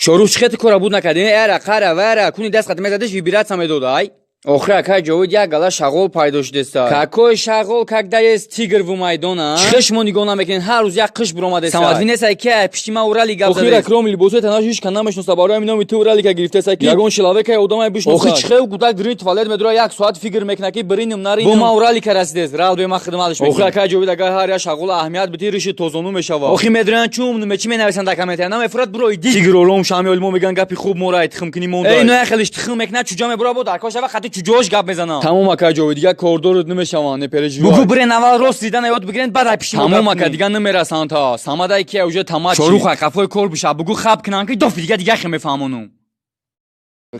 Шорух, чӣ хети кора буд накардӣ? Эра, қара, вара, куни даст қати мезадиш, вибрация медод, ай. Охир, акай Ҷовид, як гала шағол пайдо шудеста. Какой шағол, когда есть тигр в майдон, а? Чӣ шумо нигоҳ намекунед, ҳар рӯз як қиш буромадеста. Самадви несай, ки пишти ма Урали гап Охир, акроми либосои танаш ҳеч кан намешноса, барои ҳамин номи ту Уралика гирифтеса, ки ягон человекай одамай бишноса. Охир, чӣ хел гудак дирини туалет медура, як соат фикр мекуна, ки бириним, нариним. Бо ма Уралика расидест, рал бема хидматш мекунем. Охир, акай Ҷовид, агар ҳар як шағола аҳамият битӣ, риши тозону мешава. Охир, медуран чум нуме, чӣ менависанд дар комментария? Намефурад, буро, иди. Тигр ором шами олмо меган, гапи хуб мора тухм кунӣ монда. Эй, ноя хелиш тухм мекуна, чуҷа мебура, бо дар кор шава, хати чуҷош гап мезанам. Тамом, ака Ҷовид, дигар кордорот намешаванд, не переживай. Бугу, бирен, аввал рост дидана ёд бигирен, баъд ай пиши. Тамом, ака, дигар намерасанд та самадай ки уже тамад. Шорух, ай қафои кор биша, бугу, хаб кунанд, ки дофи дига хе мефаҳмонум.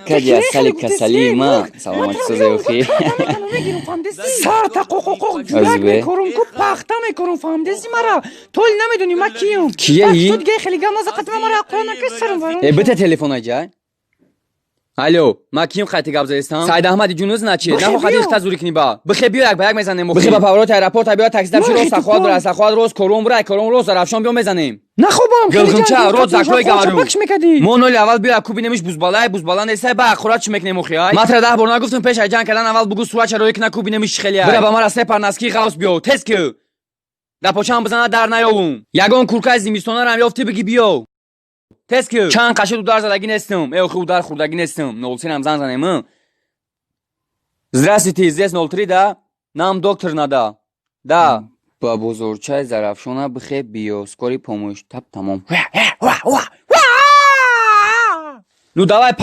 Кади асали касали ма саломати соза, охи. Сарта қоқоқоқ ҷурак мекорум ку, пахта мекорум, фаҳмидеси мара? Толи намедонӣ ма киюм. Кияи? Ту дига хеле гап наза қатима, мара аққора накаш, сарам вайрон. Э, бита телефон аҷай. Алло, ма кием қайти гап заестам? Саид Аҳмади Ҷунуз начи? Нахо хади ихта зури кини ба. Бихе, биё, як ба як мезанем. Бихе, ба повороти аэропорт биё, такси дабши, рост Саховат бура, Саховат рост Корон бура, Корон рост Зарафшон, биё, мезанем. Нахобам. Гилғимча, рост закрой говорю. Мо ноли аввал биё, ку бинемиш, бузбалай, бузбала несай, ба ақурат чӣ мекунем, охи, ай? Ма тра 10 бор нагуфтам, пеш ай ҷанг кардан аввал бугу, сурат чарои кина, ку бинемиш, чӣ хели ай. Бира, ба мара се пар носки ғавс биё, тез ки. Да почам бизана, дар наёвум. Ягон куркаи зимистонарам ёфтӣ, биги, биё. Тез ки. Чанд қашид удар задагӣ нестам. Э, охи, удар хӯрдагӣ нестам. 03 нам зан занем. Здравствуйте, здесь 03, да? Нам доктор надо. Да. Ба бозорчаи Зарафшона бихе, биё, скорый помощь. Тап, тамом. Ну давай.